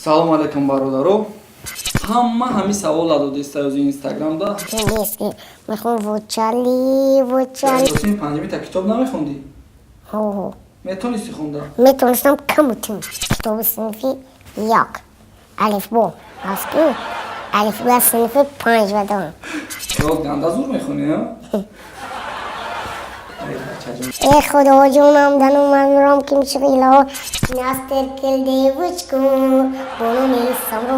Салом алейкум, бародаро. Ҳама ҳами савола додиста ёзи инстаграмда. Нест, мехом вочали, вочали. Синфи панҷумита китоб намехондӣ? Ҳо. Метонисти хонда? Метонистам камутин. Китоби синфи як. Алифбо. Аст ку? Алифбо аз синфи панҷ бадам. Ёд ганда зур мехонӣ, а? Эй, бачаҷон. Э, худоҷонам, дану ман ким шиғило. Настер кил девочку, бономи самро.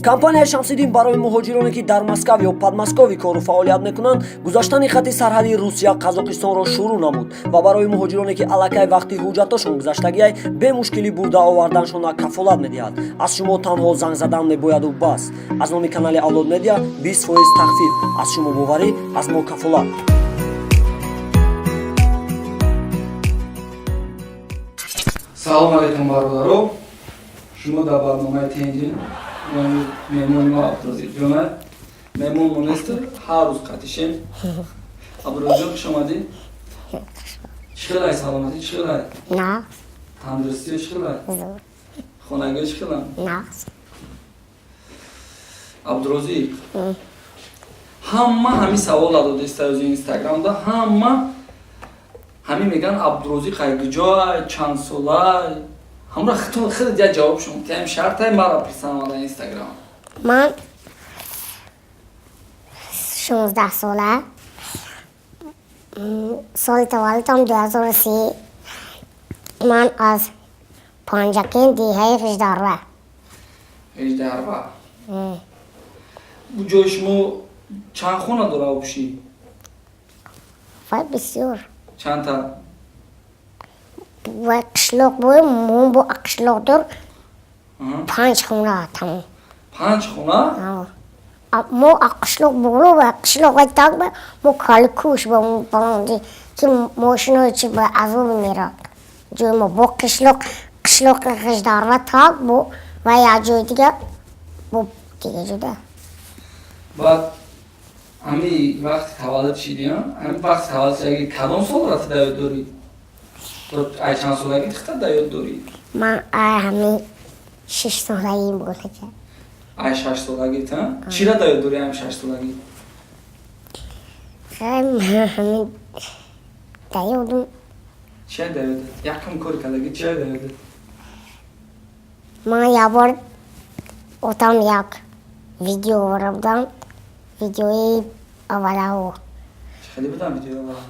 Компанияи Шамсиддин барои муҳоҷироне, ки дар Москав ё Подмосковье кору фаъолият мекунанд, гузаштани хати сарҳадии Русия Қазоқистонро шурӯъ намуд ва барои муҳоҷироне, ки аллакай вақти ҳуҷҷатошон гузаштагиай, бемушкилӣ бурда оварданшона кафолат медиҳад. Аз шумо танҳо занг задан мебояду бас. Аз номи канали Авлод Медиа 20% тахфиф. Аз шумо боварӣ, аз мо кафолат. Салом алейкум, бародаро. Шумо дар барномаи Тенҷин. Меҳмони мо Абдурозиқҷон. Меҳмон мо нест, ҳар рӯз қатишем. Абдурозиқҷон, хуш омадӣ. Чӣ хелай, саломатӣ чӣ хелай? Нағз. Тандурустиё чӣ хелай? Зур. Хонагиё чӣ хеланд? Нағз. Абдурозиқ, ҳама ҳами савола додиста ёзи инстаграмда. Ҳама ҳами меган: Абдурозиқ ай куҷоай, чанд солай? Ҳамра худат як ҷавоб шум тиам, шартай мара писамада инстаграм. Ман 16 сола. Соли таваллудам 2003. Ман аз Панҷакент, деҳаи Ғиждарва. Ҳеждарва. Бу ҷои шумо чанд хона дора обши? Вай, бисёр. Чандта? Вай, қишлоқ бо мо бо қишлоқ дор. Панҷ хона тамом. Панҷ хона? Мо қишлоқ боло ба қишлоқ вай так ба мо каликуш ба баланди, ки мошинои чи ба азоб мерад. Ҷои мо бо қишлоқ, қишлоқи Ғиждарва так бо ва як ҷои дига бо дига ҷуда. Баъд ҳами вақти таваллуд шидӣ, ҳами вақти таваллуд шидаги кадом солра ту дар ёд дорӣ? Ай чанд солагӣ тихта дар ёд дорӣ? Ман ай ҳами 6 солагӣ будака. Ай 6 солагӣ та чира дар ёд дорӣ, ҳами 6 солагӣ? Ҳами дар ёдум. Чия дар ёдат? Якум кори кардагӣ чия дар ёдат? Ман як бор отам як видео оварда будам, видеои аввалаҳо. Чӣ хеле будам видеои аввала?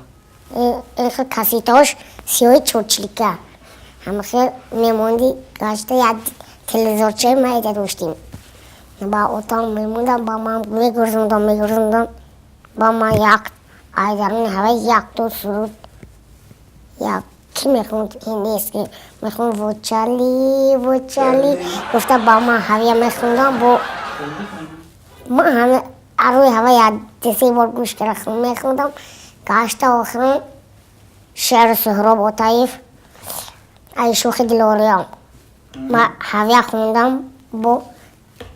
Хел кассетаош сиёҳи чорчлика, ҳама хел мемонди, гашта як телевизорчаи майда доштем. Ба отам мемондам, ба ман мегурзондам, мегурзондам, ба ман як айдаруни ҳавай якто суруд як ки мехонд, нест ки мехонд, вочали, вочали гуфта ба ман ҳавия мехондам. Бо ман ҳама рӯи ҳава як се бор гӯш карда мехондам. Гашта охирон шеъри Суҳроб Отаев «Ай шӯхи дилориён» ма ҳавия хондам. Бо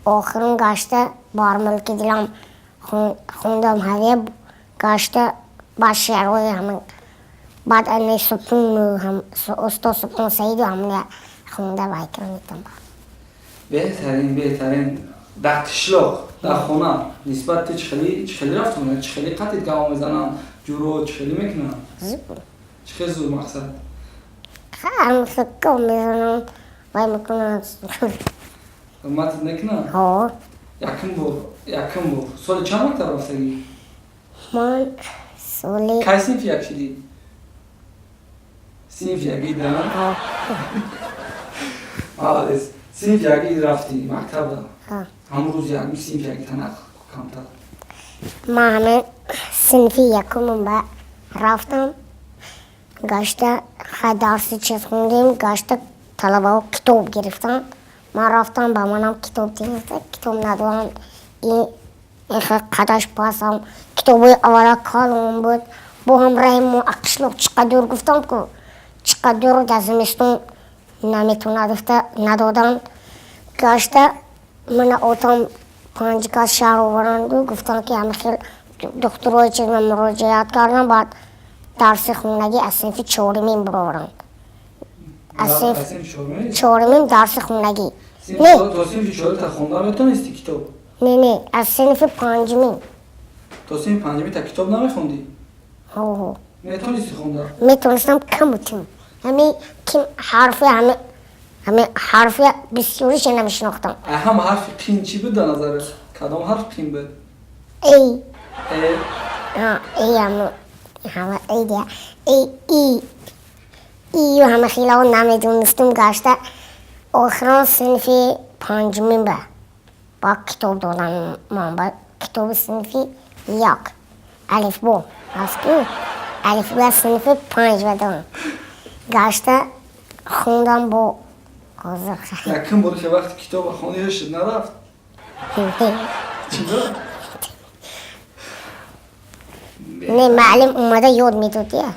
охирон гашта «Бар мулки дилам» хондам ҳавия. Гашта ба шеърҳои ҳама, баъд ани Субҳон, устод Субҳон Саиду ҳамна хонда вай кардам. Беҳтарин, беҳтарин. Дар қишлоқ, дар хона нисбат ту чӣ хеле рафтон, чӣ хеле қатит гав мезананд, ҷуро чӣ хеле мекунанд? Чӣ хел зур, мақсад? Гав мезананд, вай мекунанд. Ҳурматат мекунанд? Ҳо. Якум бор соли чанд мактаб рафтагӣ? Ман соли Кай синфи як шидӣ? Синфи яки да? Молодец. Синфи яки рафтӣ мактабда? Ҳамун рӯзи якум синфи яки танақ камтар. Ман ҳамин синфи якумам ба рафтам, гашта хай дарси чиз хондем, гашта талабаҳо китоб гирифтанд. Ман рафтам, ба манам китоб гирифта, китоб надорам. Ин қадаш пасам китобои аввала калон буд. Бо ҳамраҳи мо қишлоқ чӣ қадр гуфтам ку, чӣ қадр дар зимистон наметавонад гуфта надоданд. Гашта мана отам панҷ кас шаҳр оваранду гуфтанд, ки ҳама хел духтурои чиз ман муроҷиат кардам. Баъд дарси хонагӣ аз синфи чорумин бироваранд. Аз синф чорумим дарси хондагӣ. Не. То синфи чорум та хонда метонисти китоб? Не, не, аз синфи панҷумин. То синфи панҷумин та китоб намехондӣ? Ҳо. Метонисти хонда? Метонистам каму тим. Ҳами ким ҳарфи, ҳами ҳарфи бисёриша намешинохтам. Ҳама ҳарфи қин чӣ буд дар назарат? Кадом ҳарф қин буд? Эй. Э? Эй, ҳама эй дия. Эй, и. Ию ҳама хелао намедонистум. Гашта охирон синфи панҷумин ба китоб додам ман, ба китоби синфи як. Алифбо аст ку, алифбо синфи панҷ ба додам. Гашта хондам бо ҳозир. Якум бор ки вақти китоба хондӣ, ҳушт нарафт? Чӣ буд? Не, маълим омада ёд медод я.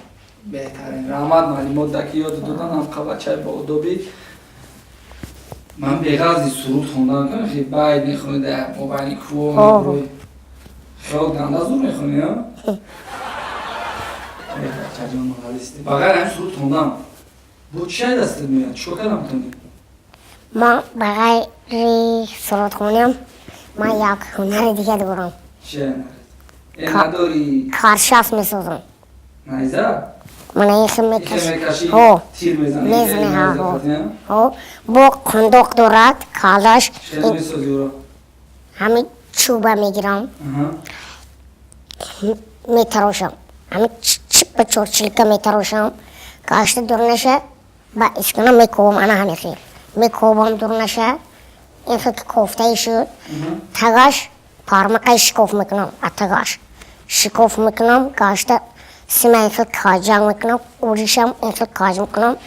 Беҳтарин, раҳмат маълимот даки ёд додан. Ҳам қабачай бо одоби. Ман беғарзи суруд хондан кунам, хе байд мехонӣ дар мобайни кӯҳ, хиёл ганда зур мехонӣ, а? Бачаҷон, молодец. Ба ғайр ҳамин суруд хондан бо чӣ шай дастат меояд? Чикор кардан метавонӣ? Ман ба ғайри сурудхониам ман як ҳунари дига дорам. Чӣ ҳунарат? Э, надорӣ? Каршаф месозам. Найза? Мана ин хел мекашӣ? Ҳо. Тир мезанӣ? Мезанӣ, ҳо. Ҳо, бо қундоқ дорад калаш. Хеле месозӣ ӯро? Ҳамин чӯба мегирам, метарошам, ҳамин чиппа чорчилка метарошам, гашта дурнаша ба искона мекобам, ана ҳамин хел мекобам дурнаша. Ин хел ки кофтаи шуд, тагаш пармақай шикоф мекунам, атагаш шикоф мекунам, гашта сима ин хел каҷак мекунам, уришам ин хел каҷ мекунам,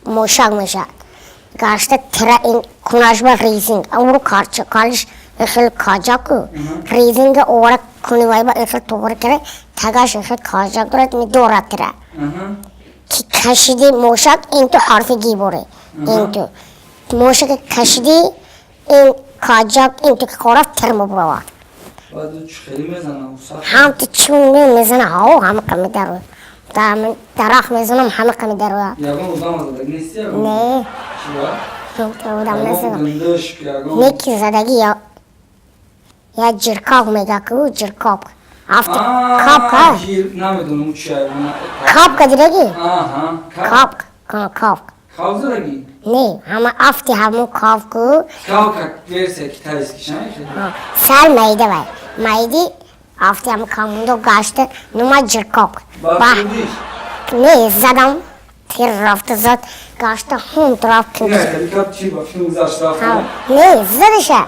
мошак мешавад. Гашта тира ин кунашба резинг авру калиш ин хел каҷаку резинга овара куни вайба ин хел туғри кара, тагаш ин хел каҷак дорад, медорад тира ки кашиди мошак, ин ту ҳарфи гиборе, ин ту мошаки кашиди, ин каҷак ин ту ки корафт, тир мебуравад. Ҳам ту чун мезана, ҳаво ҳама қами дарояд, дарахт мезанам, ҳама қами дарояд. Не, одам назадам. Неки задагӣ я ҷиркоб мега ку, ҷиркоб афти капка. Капка дидагӣ? Капка, капка. Не, ҳама афти ҳамун кавку. Сар майда, вай майди афти ҳамун камундо гашта нума ҷиркоб. Не, задам, тир рафта зад, гашта ҳунт рафт. Не, задаша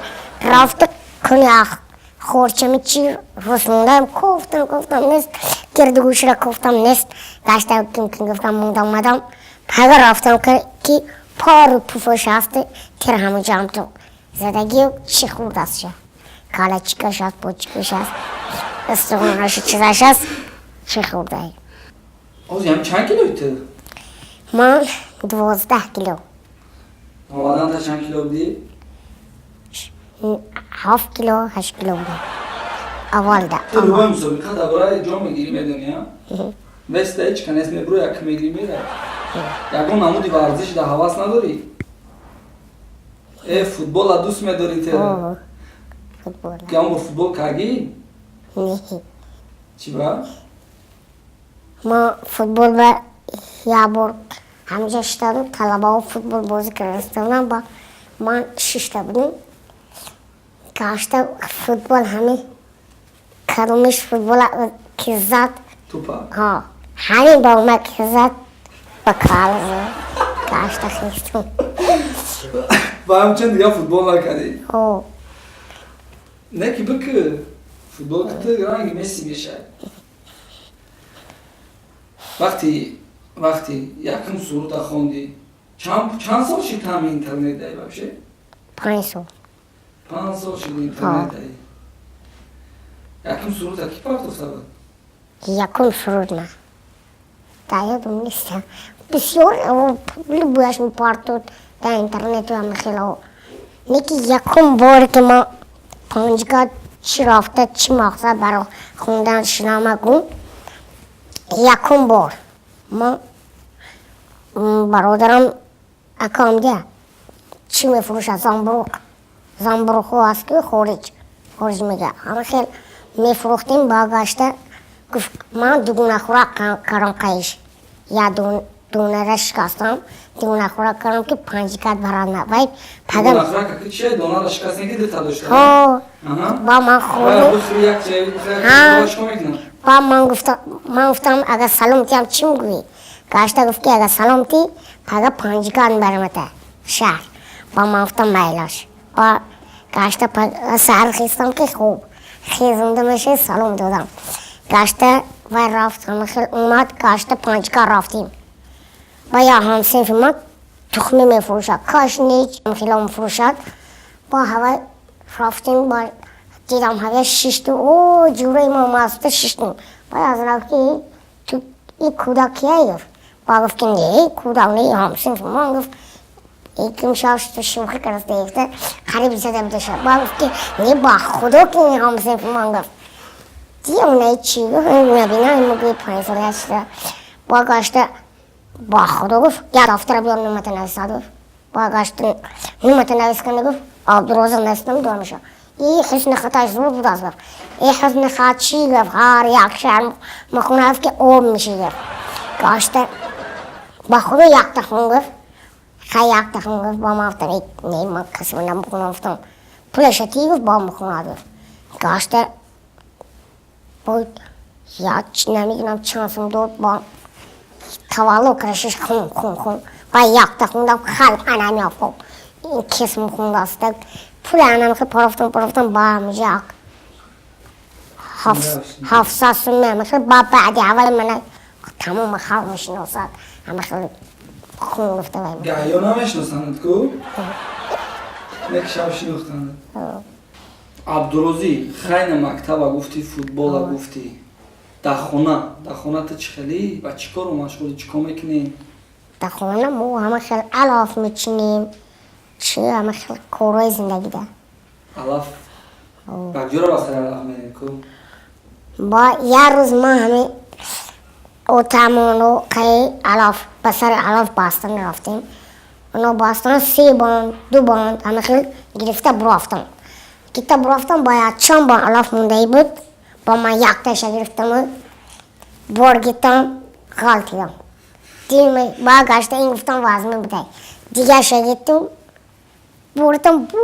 рафта куни хорчами чи русмондаам, кофтам, кофтам, нест, гирду гӯшира кофтам, нест. Гашта ким ким гуфтам, мондам, омадам, пага рафтам ки пару пуфош ҳаст, тир ҳамуҷа ҳамту задагию чӣ хурд аст ша, калачикаш аст, почикаш аст, истиғонашу чизаш аст, чӣ хурдай. Чанд килои ту? Ман 12 кило. Омадан та чанд кило будӣ? 7 кило, 8 кило будам аввалда. Ту любой мусобиқа дар бораи ҷо мегирӣ, медонӣ, а? Веста ҳеч канес мебуро, як мегирӣ, мера. Ягон намуди варзиш дар ҳавас надорӣ? Э, футбола дӯст медорӣ ту? Ягон бор футбол кардӣ? Не. Чӣ ба? Ма футбол ба як бор ҳамҷа шиштадум, талабаҳо футбол бозӣ кардастанам, ба ман шишта будем. Гашта футбол ҳами кадомиш футбола ки зад. Тупа? Ҳа, ҳамин ба омад ки зад, ба кала зад, гашта хестум. Ба ҳамчун дигар футбол накардӣ? Ҳо. Не, ки бикӣ футбол, ки ту ранги Месси мешавӣ. Вақти якум суруда хондӣ, чанд сол шид ҳами интернет дай вообще? 5 сол. 5 сол шид интернет дай. Якум суруда ки партофта буд? Якум суруд ма дар ёдам нест, бисёр любояш мепартод дар интернету ҳама хело. Неки якум боре ки ма панҷга чӣ рафта, чӣ мақсад баро хондан шинамагум, якум бор ма бародарам. Акам дия чӣ мефурӯшад? Замбуруқ, замбуруқҳо ҳаст, ки хориҷ мега, ҳама хел мефурӯхтем. Ба гашта гуфт, ман дугунахӯрак кардам, қайиш як донара шикастам, дугунахӯрак кардам, ки панҷикат барад вай пага. Ба ман хӯрд, ба ман гуфтам, агар салом тиям, чӣ мегӯӣ? Гашта гуфт, ки агар салом ти, пага панҷикат мебарамата шаҳр. Ба ман гуфтам, майлаш. Ба гашта саҳар хестам, ки хуб хезонда меша, салом додам. Гашта вай рафт, ҳама хел омад, гашта панҷикат рафтем. Ба як ҳамсинфи ман тухмӣ мефурӯшад, кашнич хело мефурӯшад. Ба ҳавай рафтем, ба дидам, ҳавай шишту, о ҷураи мо маста шиштем. Баъд аз рафт, ки ту и кӯдак кия? Гуфт. Ба гуфт, ки не, кӯдак не, ҳамсинфи ман. Гуфт, иким шашту шӯхӣ кардаста, гуфта қариб зада будаша. Ба гуфт, ки не, ба худо, ки ҳамсинфи ман. Гуфт, диёнаи чӣ? Гуфт, набина, мегӯи 5 сола шуда. Ба гашта, ба худо, гуфт, як дафтара биёр, номата нависад. Гуфт, ба гашта номата навис канда. Гуфт, Абдурозиқ навистам, дур меша. И ҳусни хаташ зуд будааст. Гуфт, и ҳусни хат чӣ? Гуфт, ҳар як шаҳр махона, гуфт, ки об меши. Гуфт, гашта, ба худо, якта хун. Гуфт, хай, якта хун. Гуфт, ба ман гуфтам, не, ман касба намехонам. Гуфтам, пулаша ти. Гуфт, ба мехонад. Гуфт, гашта як намедонам чанд сум дод, ба таваллуд карашиш хун, хун, хун. Ба якта хундам, халқ анами афтод, ин кисм хундаста, пули анами парафтам, парафтам, ба ҳамҷа 700 сум мехел. Ба баъди аввали мана тамоми халқ мешиносад, ҳама хел хун гуфта вай. Гаҳё намешиносанд ку, як шаб шинохтанд. Абдурозӣ, хайна, мактаба гуфтӣ, футбола гуфтӣ, дар хона ту чӣ хелӣ ва чӣ кору машғулӣ, чӣ кор мекунӣ? Дар хона мо ҳама хел алаф мечинем, чӣ, ҳама хел корҳои зиндагида. Алаф ба куҷоро ба сари алаф мерем ку? Ба як рӯз ман ҳами отамону қаи алаф, ба сари алаф бастан рафтем. Оно бастан се банд, ду банд, ҳама хел гирифта бурафтам, гирифта бурафтам. Ба як чанд банд алаф мондаи буд, ба ман якташа гирифтаму бор гирифтам, ғалтидам. Ба гашта ин гуфтам, вазме будай, дигарша гирифтам, бурдам, бу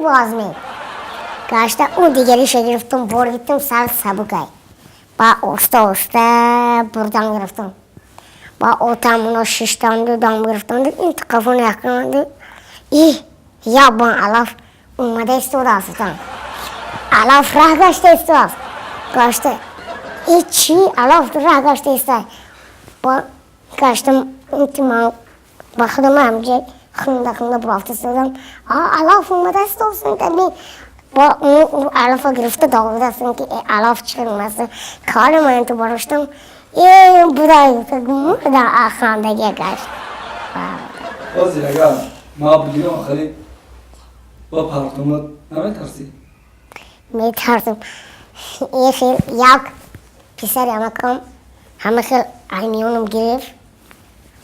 вазме. Гашта ӯ дигариша гирифтам, бор гирифтам, сар сабукай. Ба оста оста бурдан гирифтам. Ба отам оно шиштанду дам гирифтанду ин қафон яканду и як бан алаф омада истодааст. Гуфтам, алаф раҳ гашта истодааст. Гашта и чӣ, алаф раҳ гашта истода. Ба гаштам, инти ман ба худам ҳамҷа хунда хунда бурафта истодам. Алаф омада истодааст. Ба алафа гирифта додастам, ки алаф чӣ омаст, кори ман ту бароштам э будай мурда, хандагия гашт. Ҳозир агар ма бигирам, хеле ба партомат наметарсӣ? Метарсам. Ин хел як писари амакам ҳама хел аймиёнам гирифт,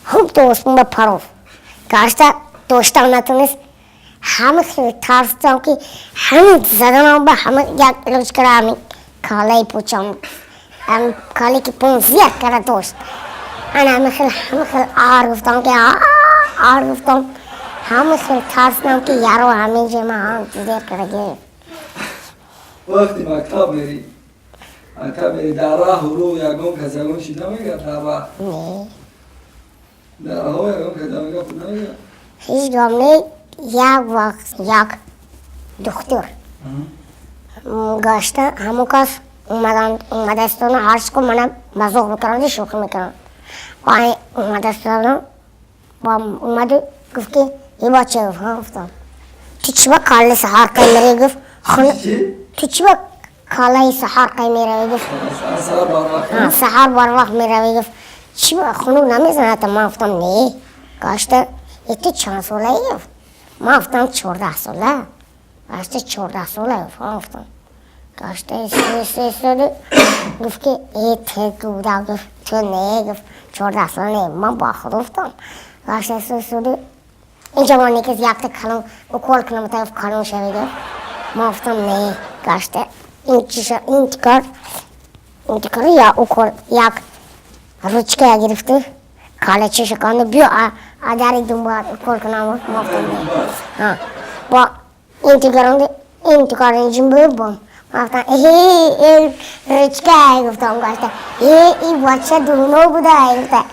хуб то осмон ба паров. Гашта доштам натонист. Ҳама хел тарсидам, ки ҳамин заданам ба ҳама як илоҷ кара, ҳамин калаи почам, ҳамин кале ки пон зиёд кара дошт. Ана ҳама хел, ҳама хел ар гуфтам, ки ар гуфтам, ҳама хел тарсидам, ки яро ҳамин ҷо ман ҳам зиёд кара гирифт. Вақти мактаб мери, дар раҳу рӯ ягон кас ягон чиз намегӯяд дар раҳ? Не. Дар раҳо ягон кас ягон гап намегӯяд? Ҳеҷ гап не. Як вақт як духтур гашта, ҳамон кас омадан, омада истодан, ҳарчи ку мана мазоқ мекарданду, шӯхӣ мекарданд. Ба омада истодан, ба омаду гуфт, ки и бача. Гуфт, ҳа. Гуфтам, ту чӣ ба каллаи саҳар қай меравӣ? Гуфт, ту чӣ ба каллаи саҳар қай меравӣ? Гуфт, саҳар барвақт меравӣ. Гуфт, чӣ ба хунук намезанад? Ман гуфтам, не. Гашта, и ту чанд солаӣ? Гуфт. Ман гуфтам, 14 сола. Гашта, 14 сола? Гуфт, ҳа. Гуфтам. Гашта истоду гуфт, ки э, ту гуда. Гуфт, ту не. Гуфт, 14 сола не. Ман ба худ гуфтам. Гашта истоду. Инҷа мо некиз якта калон укол кунам, тараф калон шавида. Ма гуфтам, не, гашта ин чиша, ин кор, ин кор, я укол як ручка гирифту, калачиша канду, биё адари думбар укол кунам. Ма гуфтам, не. Ҳа. Бо ин тигаронду, ин тикор инҷин бу бом. Ма гуфтам, э, ручка гуфтам, гашта. Э, ин бача дуно буда, гуфта.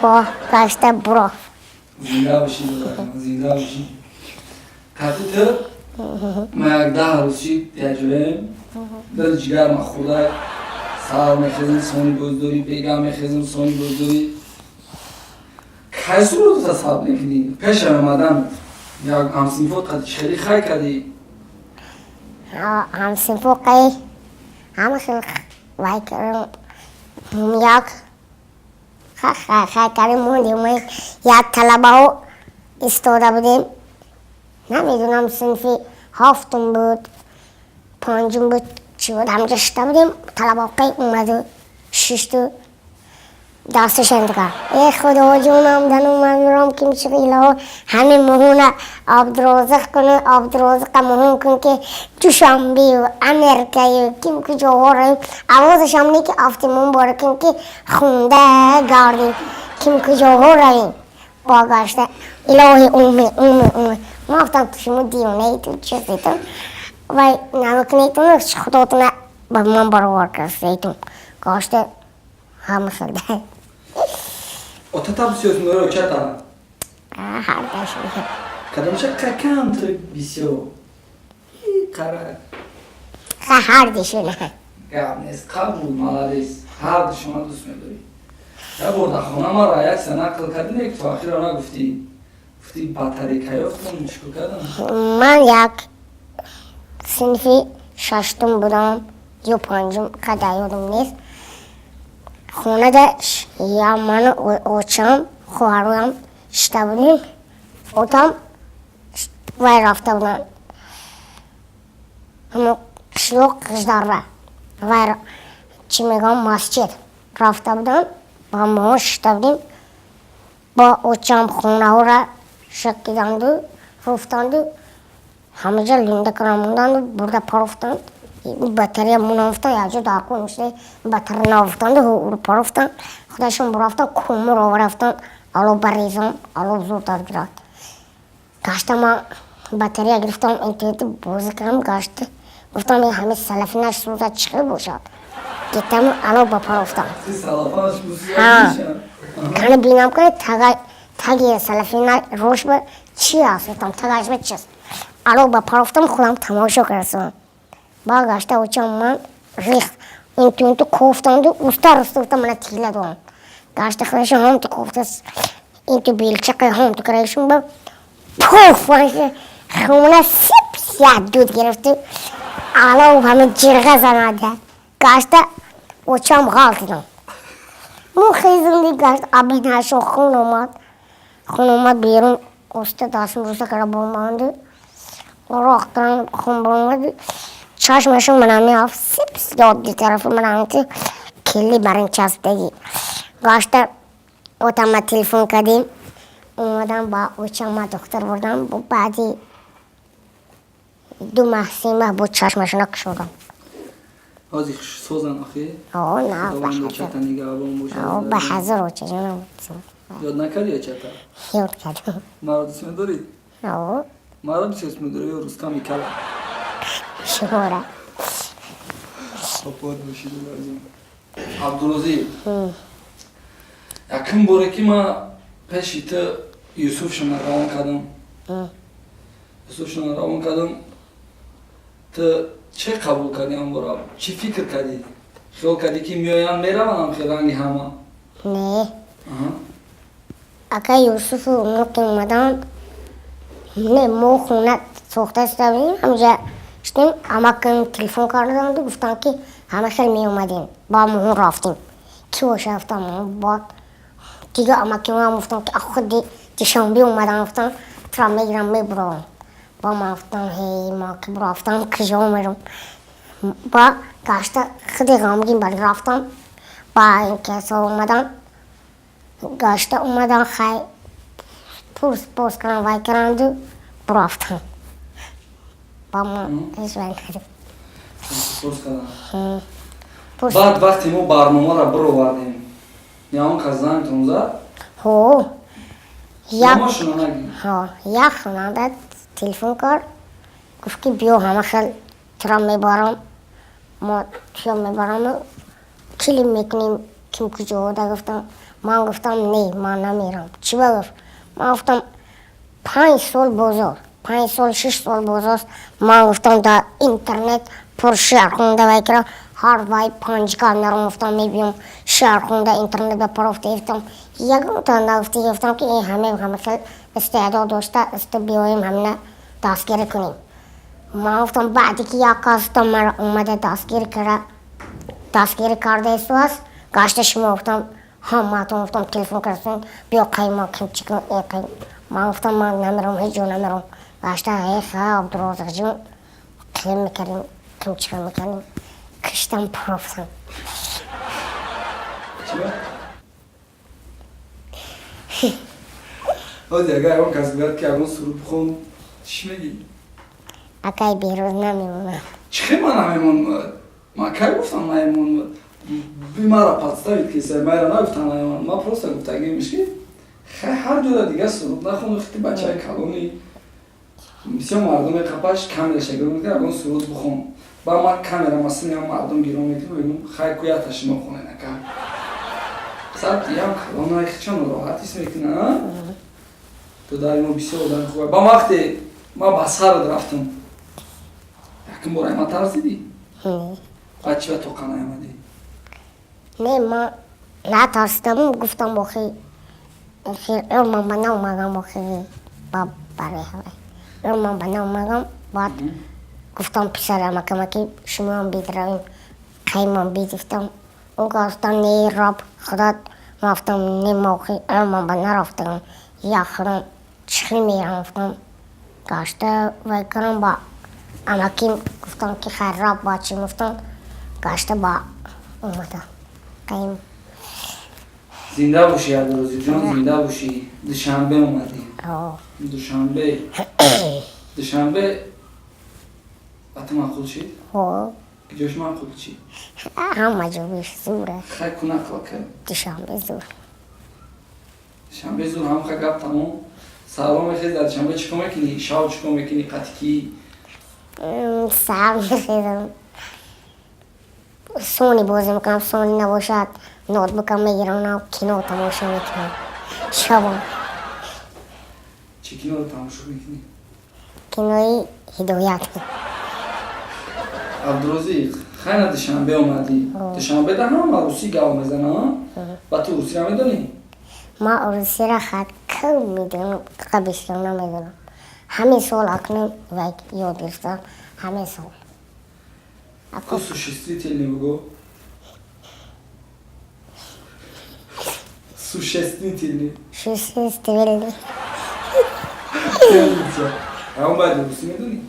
Бо гашта буро. Зинда бошӣ, додарҷон, зинда бошӣ. Қати ту ма як 10 рӯз шид якҷоем, дил ҷигар ма хӯрда. Сар мехезем, сони боздорӣ, бега мехезем, сони боздорӣ. Кай сурудата сабт мекунӣ? Пешам омадан як ҳамсинфот қати чӣ хеле хай кардӣ? Ҳамсинфо қай ҳама хел вай кардам, як хай кардем, мондем. Як талабаҳо истода будем, намедонам, синфи ҳафтум буд, панҷум буд, чӣ буд, ҳамҷа шита будем. Талабаҳо қай омаду шишту дасташон кард: «Э, худоҷонам, дану манурам ким чиқилаҳо, ҳамин муҳуна Абдурозиқ куну, Абдурозиқа муҳун кун, ки Душанбею Америкаю ким куҷоҳо равем. Авозашам не, ки афтимон бора кун, ки хунда гардем, ким куҷоҳо равем». Бо гашта: «Илоҳи, уми, уми, уми». Ма гуфтам, шумо дивонаиту, чизиту, вай намекунетун, худотуна ба ман баровар кардетун. Гашта ҳама хелда. Отата бисёр меро, чата? Ҳардашон. Кадомша какам ту бисёр қара? Ҳардишон. Гап нест, қабул, молодец, ҳардишона дӯст медорӣ. Як бор дар хона мара як са нақл кардӣ, не, то ахиро нагуфтӣ. Гуфтӣ, батарейка ёфтам, чикор кардам? Ман як синфи шаштум будам ё панҷум, қадар ёдам нест. Хонада я ману очам, хоҳароям шита будем. Отам вай рафта буданд, ҳамо қишлоқ Қиждарва, вай чӣ мегӯям, масҷид рафта буданд. Ба моҳо шита будем. Бо очам хонаҳоро шакиданду руфтанду, ҳамаҷа линда кара монданду, бурда парофтанд. Батарея монафтанд, якҷо дар кун шуда батарея нафтанду, парофтанд. Худашон бурафтанд, кумур оварафтанд, ало барезон, ало зудтар гирад. Гашта ман батарея гирифтам, интернети бозӣ кардам. Гашта гуфтам, ҳами салафинаш сӯзад, чӣ хел бошад, гитаму ало ба парофтам. Кани бинам, кани таги салафина рош ба чи аст. Гуфтам, тагаш ба чист? Ало ба парофтам, худам тамошо кардам. Ба гашта очам ман рехт, инту инту кофтанду, уста руста. Гуфтам, мана тила дорам. Гашта худашон ҳамту кофта, инту белчақа ҳамту карашон, ба пуф, хона сип як дуд гирифту, ало ҳама ҷирға занада. Гашта очам ғалтидам, мо хезунди. Гашт абинашо хун омад, хун омад берун. Уста дастм руста кара бомбанду, ороқ кардам, хун бомбаду. Чашмашон манами аф сип ёд, ду тарафи манамти келли барин часпдаги. Гашта отама телефон кардем, омадам, ба очама духтар бурдам. Баъди 2 маҳ, 3 маҳ бо чашмашона кушодам. Ҳозир созан охи? О, на. Худованд чата нигаҳбон бошад. Ба ҳазор очаҷонам. Ёд накардӣ очата? Ёд кардам. Маро дӯст медорӣ? О. Маро дӯст медорӣ ё Рустами Кала? Шумора. Обод бошӣ, додарҷон. Абдурозӣ, якум боре ки ман пеши ту Юсуфшона равон кардам, Юсуфшона равон кардам, ту чӣ қабул кардӣ он бора? Чӣ фикр кардӣ? Хиёл кардӣ, ки меоянд, мераванд, хел ранги ҳама? Не. Ака Юсуфу мо ки омаданд, не, мо хона сохта шуда будем, ҳамҷа шудем. Амакам телефон карданду, гуфтанд, ки ҳама хел меомадем. Ба моҳон рафтем, ки боша, гуфтам. Баъд дига амакимам гуфтам, ки худи Душанбе омадам, гуфтам, тура мегирам, мебурам. Ба ман гуфтам, ҳей, ма ки бурафтам, куҷо мерам? Ба гашта худи ғамгин бар рафтам. Ба ин касо омадан, гашта омадан, хай. Пурс пос кардам, вай карданду бурафтам. Ба ма ҳеҷ вай накардем. Пурс кардам. Баъд вақте мо барномаро бировардем, ягон кас зангтон зад? Ҳо. Номашонро нагӣ. Ҳо, як хонанда телефон кард, гуфт, ки биё, ҳама хел тура мебарам, мо туя мебараму клип мекунем, ким куҷода. Гуфтам, ман гуфтам, не, ман намерам. Чӣ ба? Гуфт. Ман гуфтам, 5 сол бозор, 5 сол, 6 сол бозост. Ман гуфтам, дар интернет пур шеър хонда вай кара, ҳар вай панҷга наром, гуфтам, мебиём, шеър хонда интернет ба парофта. Гуфтам, ягонта нагуфти. Гуфтам, ки ин ҳаме ҳама хел истеъдод дошта исто, биёем, ҳамина дастгирӣ кунем. Ман гуфтам, баъде ки як кас, гуфтам, мара омада дастгирӣ кара, дастгирӣ карда истааст, гашта шумо, гуфтам, ҳамаатон, гуфтам, телефон кардастон, биё қайма кимчикун. Ман гуфтам, ман намерам, ҳеҷ ҷо намерам. Гашта ха, Абдурозиқҷон, қим мекардем, кимчика мекардем, киштам, пурофтам. Чиба? Ҳозир агар ягон кас гӯяд, ки ягон суруд бихон, чӣ мегӣ? Акай Беҳрӯз, намемонам. Чӣ хел ман намемонам? Ман кай гуфтам намемонам? Би мара подставить ки майра нагуфтам намемонам. Ман просто гуфтагимиш, ки хай, ҳар ҷода дига суруд нахону, хити бачаи калони бисёр мардуме қапаш камераша гирон мекунад, ягон суруд бихон. Ба ман камера масилям, мардум гирон мекунад, мегӯм, хай, куята шумо хонед, ака. Сад ям калона хичон роҳат ҳис мекунад. То дар мо бисёр одами хуб. Ба вақте ман ба сарат рафтам, якум бор ама тарсидӣ? Баъд чӣ ба тоқа наомадӣ? Не, ман натарсидам, гуфтам, охи ман ба наомадам, охи ба барои ҳавай ман ба наомадам. Баъд гуфтам писарамакама, ки шумоам бидравем, қаймам бид. Гуфтам, ӯ гуфтам, не, раб худат. Ман гуфтам, не, ма охи ман ба нарафтам, як худам чӣ мерам. Гуфтам, гашта вай кардам, ба амаким гуфтам, ки хайр, раб бачим. Гуфтам, гашта ба омадам қайм. Зинда бошӣ, Абдурозиқҷон, зинда бошӣ. Душанбе омадӣ. Душанбе, Душанбе ба ту маъқул шид? Ҷош маъқул чӣ? Ҳама ҷо беш зур аст. Хай, ку нақл кар. Душанбе зур. Душанбе зур. Ҳам ха, гап тамом. Саҳро мехез, дар Душанбе чӣ кор мекунӣ? Шав чӣ кор мекунӣ? Қатӣ кӣ? Саҳар мехезам, Сони бозӣ мекунам, Сони набошад, ноутбукам мегирам, кино тамошо мекунам шабон. Чӣ киноро тамошо мекунӣ? Кинои Ҳидоят. Абдурозиқ, хайна, Душанбе омадӣ. Душанбе да ҳама русӣ гап мезана, ба ту русиро медонӣ? Ман русиро хат кам медонам, қа бисёр намедонам. Ҳамин сол акнун вай ёд гирифтам, ҳамин сол. Ку существительный бугӯ. Существительный. Существительный. Ҳамон бояд русӣ медонӣ?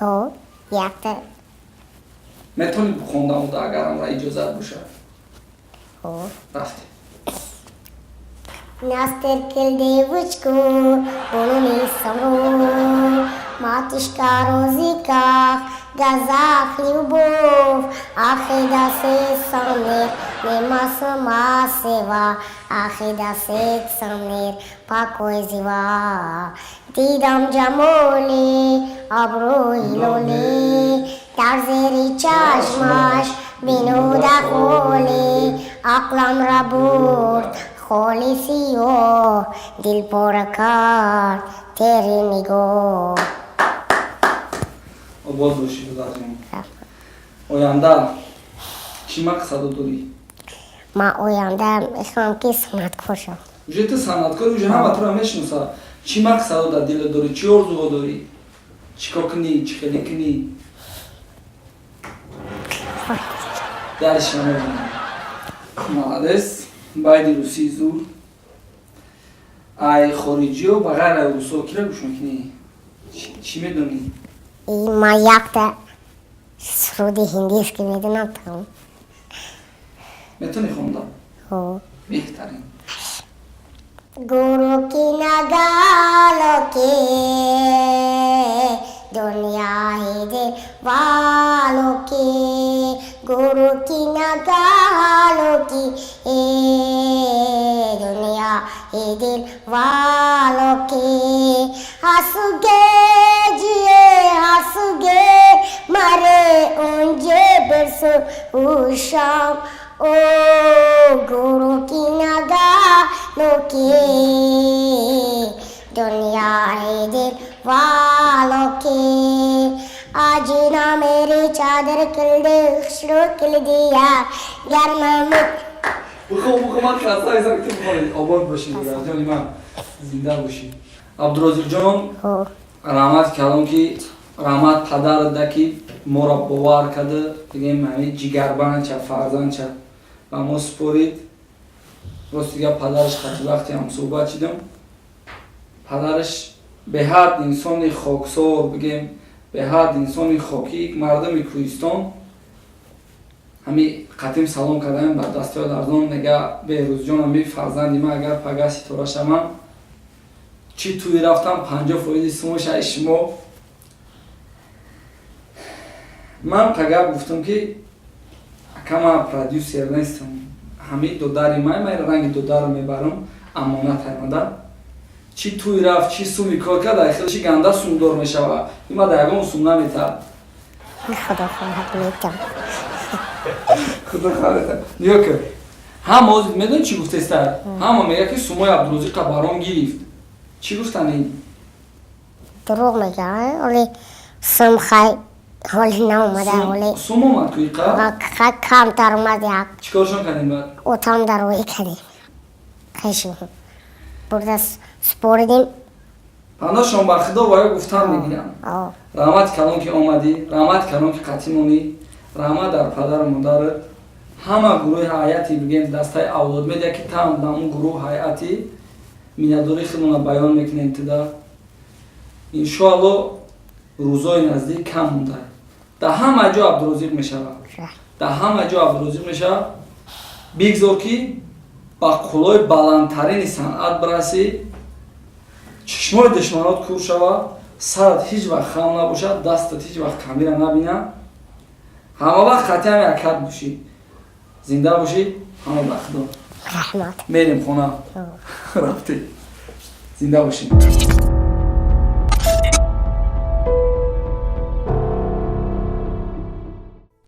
Ҳо, якта. Метавонӣ бихонда уда, агар амра иҷозат бошад? Ҳо. Рафтем. Настеркел девочку, буну самру, матушка розиках, газах любовь, ахида се самир, нема сама сева, ахида се самир, покой зива. Дидам ҷамоли обрӯи лоли, дар зери чашмаш бинуда холи, ақламра бурд холи сиёҳ, дил пора кард тери нигоҳ. Обод бошӣ, додарҷон. Оянда чӣ мақсадо дорӣ? Ман оянда мехоҳам, ки санъаткор шавам. Уже ту санъаткор, уже ҳама туро мешиноса. Чӣ мақсадо дар дилат дорӣ, чӣ орзуҳо дорӣ, чӣ кор кунӣ, чӣ хеле кунӣ, дарш намедонам. Молодец, байди русии зур. Ай хориҷиё ба ғайр аз русо кира гӯш мекунӣ? Чӣ медонӣ? Ман якта суруди ҳиндиски медонам, тамом. Метавонӣ хонда? Ҳо. Беҳтарин. गुरु की नगालों की दुनिया ही दिल वालों की, गुरु की नगालों की दुनिया ही दिल वालों की। हंस गे जिए हंस गे मरे उंजे बिरसु शाम, ओ गुरु की नगालों की दुनिया है दिल वालों की। आज ना मेरी चादर किल दे शुरू किल दिया गर्म में। Бихоб, бихоб, ман хаста ҳестам, ки ту бихонӣ. Обод бошӣ, ҷони ман, зинда бошӣ. Абдурозиқҷон, раҳмат калом, ки раҳмат падарада, ки моро бовар карда, дигем, ҳамин ҷигарбандча, фарзандча ба мо супорид. Рости гап, падараш хати вақте ҳамсӯҳбат шидам, падараш беҳад инсони хоксор, бигем, беҳад инсони хокӣ, мардуми кӯҳистон. Ҳами қатим салом кардаем, ба дастҳои ларзон мега: «Беҳрӯзҷон, ами фарзанди ман агар пага ситора шавам, чӣ тӯй рафтам, 50 фоизи сумаш ай шумо». Ман пага гуфтам, ки ака, ман продюсер нестам, ҳами додари ман, ман ранги додаро мебарам, амонат аймада. Чӣ тӯй рафт, чӣ суми кор кард, ай хелши ганда сумдор мешава, има да ягон сум наметаҳад. Худо хоҳад, метам. Худо хоҳад. Нигоҳ кун, ҳама ҳозир медони чӣ гуфтеста? Ҳама мега, ки сумои Абдурозиқа барон гирифт. Чӣ гуфтани? Дурӯғ мега. Оли сум хай ҳоли наомада ҳоли. Сум омад ку иқа? Хай, камтар омад як. Чӣ коршон кардем баъд? Отам дароӣ кардем, хешим бурда супоридим. Паношон ба худо ва ё гуфтан мегирам. Раҳмати калон, ки омадӣ, раҳмати калон, ки қатъӣ монӣ, раҳмат дар падару модарат, ҳама гурӯҳи ҳайати, бигем, дастаи Авлод Медиа, ки там дар он гурӯҳ ҳайати миннатдории худмона баён мекунем туда. Иншоалло, рӯзои наздик, кам монда, дар ҳама ҷо Абдурозиқ мешавад, дар ҳама ҷо Абдурозиқ мешавад. Бигзор, ки ба қуллои баландтарини санъат бирасӣ, чишмои душманот кур шавад, сарат ҳеҷ вақт хам набошад, дастат ҳеҷ вақт камира набина, ҳама вақт қатъи ҳами акат бошӣ, зинда бошӣ. Ҳама ба худо. Раҳмат. Мерем хона, рафтем, зинда бошӣ.